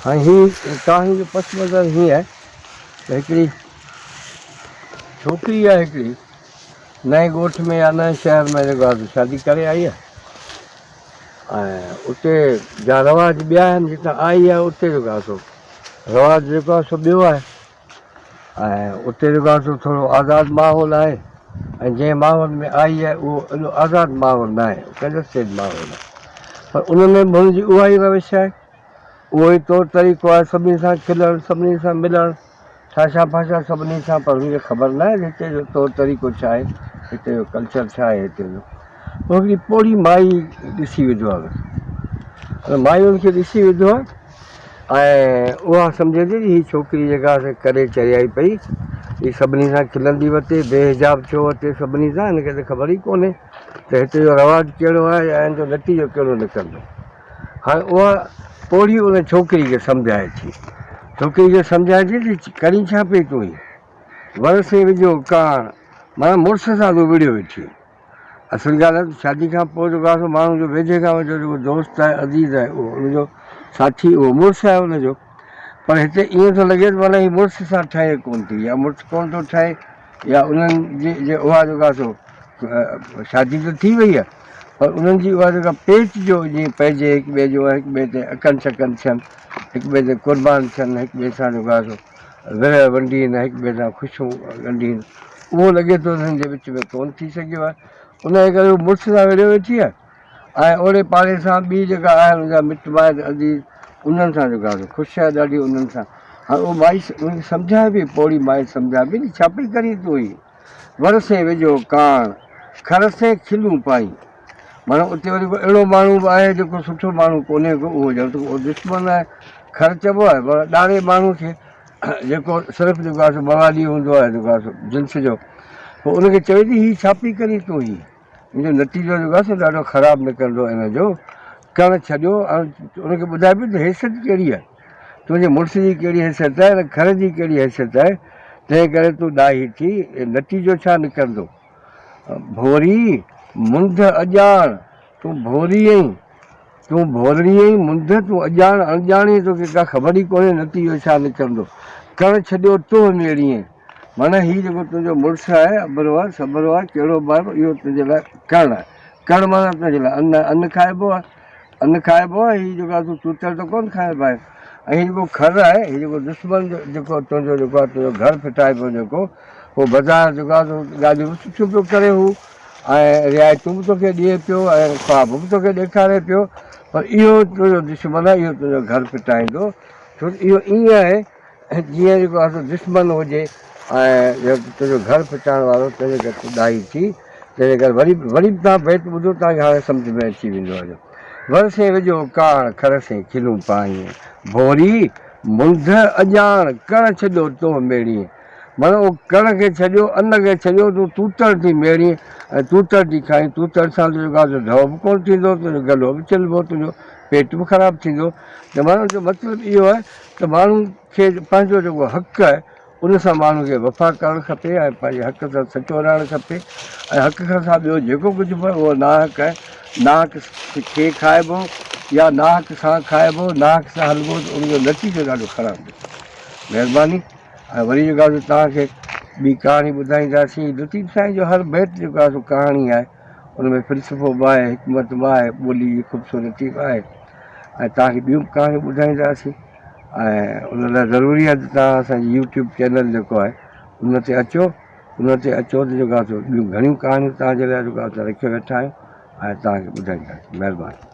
هاڻي هي ڪهاڻي جو پس منظر هيئن آهي ته هڪڙي ڇوڪري آهي هڪڙي نئين ڳوٺ ۾ يا نئين شهر ۾ جيڪو آهي شادي ڪري آئي آهي ۽ اتي جا رواج ٻيا آهن جتان آئي آهي اتي جيڪو آهي سو رواج جيڪو آهي سو ٻيو آهي ۽ اتي جيڪو آهي سو ٿورو آزاد ماحول آهي ۽ جنهن ماحول ۾ آئي آهي اهو ايڏو آزاد ماحول نه آهي ڪنجسٽيڊ ماحول آهي پر ان ۾ به هن جي اها ئي روش آهي اهو ئي طور طريقو آهي سڀني سان کلڻ سڀني سان ملڻ ٺاشا ڦاشا سڀني سان پر هن کي خبر نه آهي هتي جو طور طريقو ڇا آهي هتي جو ڪلچر ڇا آهي هتي جو پوء هڪڙي پوڙهي مائي ڏسي وڌو آهي مائي هن کي ڏسي وڌو آهي ۽ اها سمجهي ٿي ته هي ڇوڪري جيڪا سا ڪري چريائي پئي، هي سڀني سان کلندي وتي، بي حجاب ٿيو وتي سڀني سان، هن کي ته خبر ئي ڪونهي ته هتي جو رواج ڪهڙو آهي يا هن جو نتيجو ڪهڙو نڪرندو. هاڻي اها پوڙهي ان ڇوڪري کي سمجهائي ٿي، ڇوڪري کي سمجهائي ٿي ته ڪرين ڇا پئي تون هي؟ ور سين وجهو ڪاڻ، معنيٰ مڙس سان تون وڙهيو ويٺي. اصل ڳالهه آهي ته شادي کان پوء جيڪو آهي سو ماڻهو جو ويجهي کان ويجهو جيڪو دوست آهي عزيز آهي اهو ان جو ساٿي اهو مڙس آهي ان جو پر هتي ائين ٿو لڳي ته معنيٰ هي مڙس سان ٺهي ڪونه ٿي يا مڙس ڪونه ٿو ٺهي يا انهن جي جي اها جيڪو آهي سو شادي ته ٿي وئي آهي پر انهن جي اها جيڪا پيچ جو جيئن پئجي هڪ ٻئي جو هڪ ٻئي تي اڪن شڪن ٿين هڪ ٻئي تي قربان ٿين هڪ ٻئي سان جيڪو آهي سو ورهه ونڊين هڪ ٻئي سان خوشيون ڳنڍين اهو لڳي ٿو هنن جي وچ ۾ ڪونه ٿي سگهيو آهي ان جي ڪري هو مڙس سان وڙهيو ويٺي آهي ۽ اوڙي پاڙي سان ٻي جيڪا آهن ان جا مٽ مائٽ عزيز انهن سان جيڪو آهي خوش آهي ڏاڍي انهن سان هاڻي اهو مائي ان کي سمجهائي پئي پوڙهي مائي سمجهائي پئي ڇا پئي ڪرين تون هي ور سين وجهو ڪاڻ کر سين کلون پائين معنيٰ اتي وري ڪو اهڙو ماڻهو به آهي جيڪو سٺو ماڻهو ڪونهي ڪو اهو ڄڻ ته اهو دشمن آهي کر چئبو آهي پر ڏاڙهي ماڻهو کي جيڪو صرف جيڪو آهي سو موالي هوندو آهي جيڪو آهي سو جنس جو پوء ان کي چوي ٿي هي ڇا پئي ڪرين تون هي ان جو نتيجو جيڪو آهي سو ڏاڍو خراب نڪرندو ان جو ڪرڻ ڇڏيو ۽ ان کي ٻڌائي پئي ته حيثيت ڪهڙي آهي تنهنجي مڙس جي ڪهڙي حيثيت آهي ۽ گهر جي ڪهڙي حيثيت آهي تنهن ڪري تون ڏاهي ٿي نتيجو ڇا نڪرندو ڀوري منڌ اڄاڻ تون ڀوري آهين تون ڀورڙي آهين منڌ تون اڄاڻ اڻڄاڻ آهين توکي ڪا خبر ئي ڪونهي نتيجو ڇا نڪرندو ڪڻ ڇڏيو تنهن ميڙيئين معنيٰ هي جيڪو تنهنجو مڙس آهي اڀرو آهي سڀرو آهي ڪهڙو به آهي اهو تنهنجي لاء ڪڻ آهي ڪڻ معنيٰ تنهنجي لاء ان ان کائبو آهي ان کائبو آهي هي جيڪو آهي سو توتڙ ته ڪونه کائبا آهن ۽ هي جيڪو کر آهي هي جيڪو دشمن جيڪو تنهنجو جيڪو آهي تنهنجو گهر ڦٽائي پيو جيڪو هو بظاهر جيڪو آهي سو ڳالهيون به سٺيون پيو ڪري هو ۽ رعايتون به توکي ڏئي پيو ۽ خواب به توکي ڏيکاري پيو پر اهو تنهنجو دشمن آهي اهو تنهنجو گهر ڦٽائيندو ڇو ته اهو ائين آهي جيئن جيڪو آهي سو دشمن هجي ۽ تنهنجو گهر ڦٽائڻ وارو تنهنجي ڪري تون ڏاهي ٿي تنهنجي ڪري وري وري به توهان بيت ٻڌو توهان کي هاڻي سمجهه ۾ اچي ويندو هليو ور سين وجهو ڪاڻ کر سين کلون پائين ڀوري منڌ اڄاڻ ڪڻ ڇڏيو تنهن ميڙين معنيٰ اهو ڪڻ کي ڇڏيو ان کي ڇڏيو تون توتڙ ٿي ميڙين ۽ توتڙ ٿي کائين توتڙ سان تنهنجو ڪا ڍؤ به ڪونه ٿيندو تنهنجو گلو به چلبو تنهنجو پيٽ به خراب ٿيندو ته معنيٰ ان جو مطلب اهو آهي ته ماڻهو کي پنهنجو جيڪو حق آهي ان سان ماڻهو کي وفا ڪرڻ کپي ۽ پنهنجي حق سان سچو رهڻ کپي ۽ حق کان سواء ٻيو جيڪو ڪجهه به اهو ناحق آهي ناحق کي کائبو يا ناحق سان کائبو ناحق سان هلبو ته ان جو نتيجو ڏاڍو خراب نڪرندو مهرباني ۽ وري جيڪو آهي سو توهان کي ٻي ڪهاڻي ٻڌائينداسين لطيف سائين جو هر بيت جيڪو آهي سو ڪهاڻي آهي ان ۾ فلسفو به آهي حڪمت به آهي ٻولي جي خوبصورتي به آهي ۽ توهان کي ٻيون به ڪهاڻيون ٻڌائينداسين ۽ ان لاء ضروري آهي ته توهان اسان جي يوٽيوب چينل جيڪو آهي ان تي اچو ان تي اچو ته جيڪو آهي سو ٻيون گهڻيون ڪهاڻيون توهان جي لاء جيڪو آهي رکيو ويٺا آهيون ۽ توهان کي ٻڌائينداسين مهرباني.